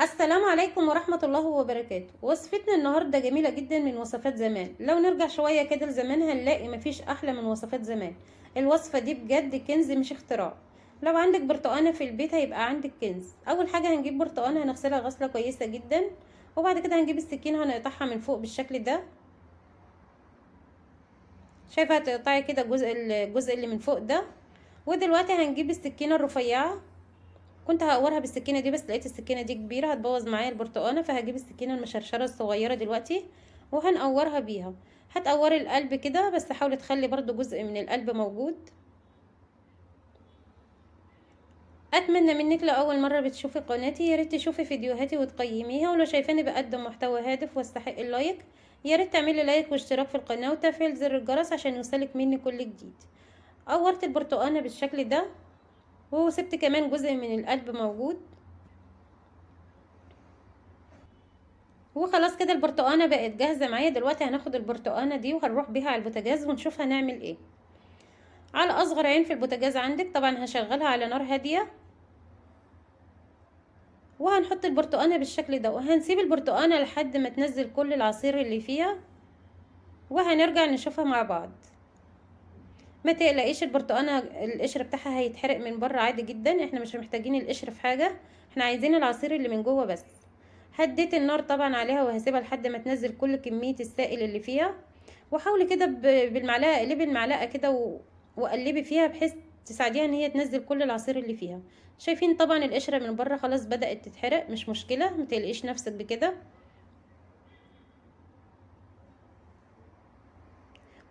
السلام عليكم ورحمة الله وبركاته. وصفتنا النهاردة جميلة جدا من وصفات زمان. لو نرجع شوية كده لزمان هنلاقي مفيش أحلى من وصفات زمان. الوصفة دي بجد كنز مش اختراع. لو عندك برتقانة في البيت هيبقى عندك كنز. أول حاجة هنجيب برتقانة هنغسلها غسلة كويسة جدا، وبعد كده هنجيب السكينة هنقطعها من فوق بالشكل ده. شايفة هتقطعي كده الجزء اللي من فوق ده. ودلوقتي هنجيب السكينة الرفيعة، كنت هقورها بالسكينة دي بس لقيت السكينة دي كبيرة هتبوظ معايا البرتقانة، فهجيب السكينة المشرشرة الصغيرة دلوقتي وهنقورها بيها. هتقوري القلب كده، بس حاولي تخلي برضو جزء من القلب موجود. اتمنى منك لو اول مرة بتشوفي قناتي يا ريت تشوفي فيديوهاتي وتقيميها، ولو شايفاني بقدم محتوى هادف واستحق ال like يا ريت تعملي like واشتراك في القناة وتفعيل زر الجرس عشان يوصلك مني كل جديد. قورت البرتقانة بالشكل ده وسبت كمان جزء من القلب موجود، وخلاص كده البرتقانة بقت جاهزة معايا. دلوقتي هناخد البرتقانة دي وهنروح بيها على البوتاجاز ونشوف هنعمل ايه. على اصغر عين في البوتاجاز عندك، طبعا هشغلها على نار هادية، وهنحط البرتقانة بالشكل ده، وهنسيب البرتقانة لحد ما تنزل كل العصير اللي فيها، وهنرجع نشوفها مع بعض. ما تقلقيش، البرتقانة القشر بتاعها هيتحرق من بره عادي جدا، احنا مش محتاجين القشر في حاجة، احنا عايزين العصير اللي من جوه بس. هديت النار طبعا عليها وهسيبها لحد ما تنزل كل كمية السائل اللي فيها، وحاولي كده بالمعلقة، اقلبي المعلقة كده وقلبي فيها بحيث تساعديها ان هي تنزل كل العصير اللي فيها. شايفين طبعا القشرة من بره خلاص بدأت تتحرق، مش مشكلة، ما تقلقيش نفسك بكده.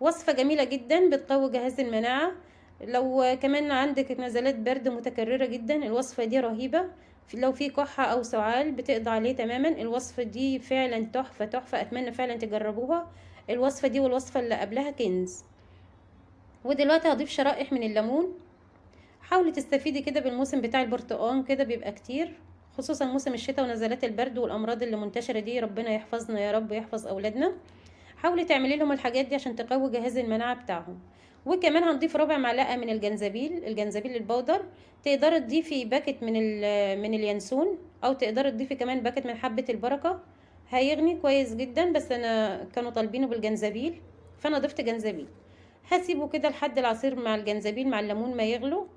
وصفة جميلة جدا بتقوي جهاز المناعة. لو كمان عندك نزلات برد متكررة جدا الوصفة دي رهيبة. لو في كحة او سعال بتقضي عليه تماما. الوصفة دي فعلا تحفة تحفة، اتمنى فعلا تجربوها. الوصفة دي والوصفة اللي قبلها كنز. ودلوقتي هضيف شرائح من الليمون. حاولي تستفيدي كده بالموسم بتاع البرتقان، كده بيبقى كتير، خصوصا موسم الشتاء ونزلات البرد والامراض اللي منتشرة دي. ربنا يحفظنا يا رب ويحفظ اولادنا. حاولي تعملي لهم الحاجات دي عشان تقوي جهاز المناعة بتاعهم. وكمان هنضيف ربع معلقة من الجنزبيل، الجنزبيل ال powder. تقدري تضيفي packet من اليانسون، او تقدري تضيفي كمان packet من حبة البركة، هيغني كويس جدا، بس انا كانوا طالبينه بالجنزبيل فانا ضفت جنزبيل. هسيبه كده لحد العصير مع الجنزبيل مع الليمون ما يغلو،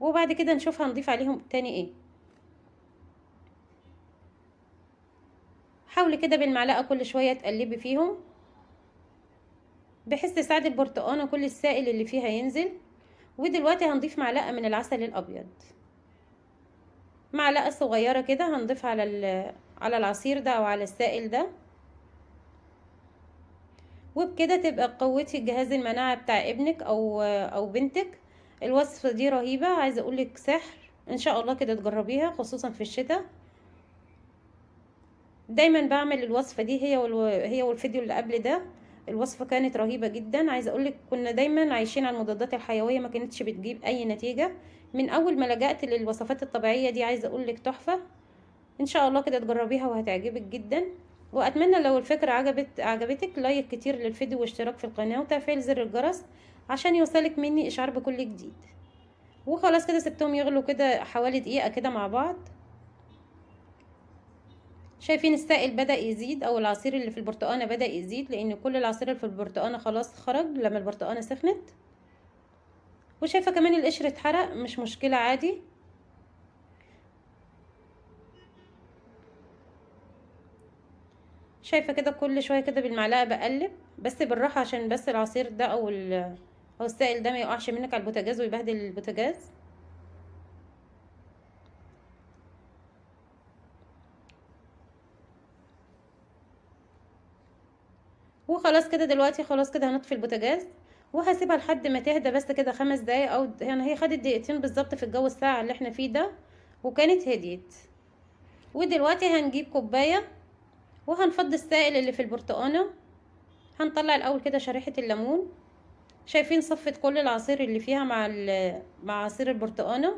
وبعد كده نشوف هنضيف عليهم تاني ايه. حاولي كده بالمعلقة كل شوية تقلبي فيهم بحيث تساعد البرتقانة كل السائل اللي فيها ينزل. ودلوقتي هنضيف معلقة من العسل الأبيض، معلقة صغيرة كده هنضيفها على العصير ده أو على السائل ده، وبكده تبقى قوتي جهاز المناعة بتاع ابنك أو بنتك. الوصفة دي رهيبة، عايزة أقولك سحر، إن شاء الله كده تجربيها خصوصا في الشتاء. دايما بعمل الوصفة دي هي والفيديو اللي قبل ده. الوصفة كانت رهيبة جدا، عايزة اقولك كنا دايما عايشين على المضادات الحيوية ما كانتش بتجيب اي نتيجة. من اول ما لجأت للوصفات الطبيعية دي عايزة اقولك تحفة. ان شاء الله كده تجربيها وهتعجبك جدا. واتمنى لو الفكرة عجبتك like كتير للفيديو واشتراك في القناة وتفعيل زر الجرس عشان يوصلك مني اشعار بكل جديد. وخلاص كده سبتهم يغلوا كده حوالي دقيقة كده مع بعض. شايفين السائل بدأ يزيد او العصير اللي في البرتقانة بدأ يزيد، لان كل العصير اللي في البرتقانة خلاص خرج لما البرتقانة سخنت. وشايفة كمان القشر اتحرق، مش مشكلة عادي. شايفة كده كل شوية كده بالمعلقة بقلب، بس بالراحة عشان بس العصير ده او السائل ده ما يقعش منك على البوتاجاز ويبهدل البوتاجاز. وخلاص كده دلوقتي خلاص كده هنطفي البوتاجاز وهسيبها لحد ما تهدى بس كده 5 دقايق، او يعني هي خدت دقيقتين بالظبط في الجو الساقع اللي احنا فيه ده، وكانت هديت. ودلوقتي هنجيب كوبايه وهنفضي السائل اللي في البرتقانه. هنطلع الاول كده شريحه الليمون، شايفين صفت كل العصير اللي فيها مع عصير البرتقانه.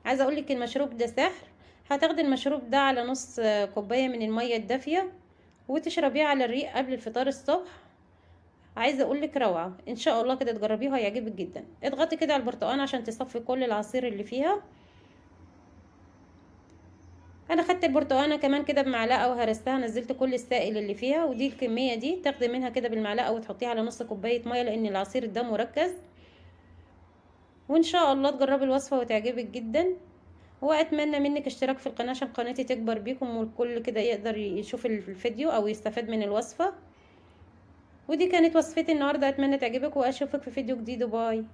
عايزه اقولك المشروب ده سحر. هتاخدي المشروب ده على نص كوبايه من الميه الدافيه وتشربيه على الريق قبل الفطار الصبح. عايزه اقولك روعه، ان شاء الله كده تجربيها هيعجبك جدا. اضغطي كده على البرتقانه عشان تصفي كل العصير اللي فيها. انا خدت البرتقانه كمان كده بمعلقه وهرستها، نزلت كل السائل اللي فيها، ودي الكمية دي تاخدي منها كده بالمعلقه وتحطيها على نص كوباية مية لان العصير ده مركز. وان شاء الله تجربي الوصفة وتعجبك جدا، واتمنى منك اشتراك في القناة عشان قناتي تكبر بيكم والكل كده يقدر يشوف الفيديو او يستفاد من الوصفة. ودي كانت وصفتي النهارده، اتمنى تعجبك واشوفك في فيديو جديد. باي.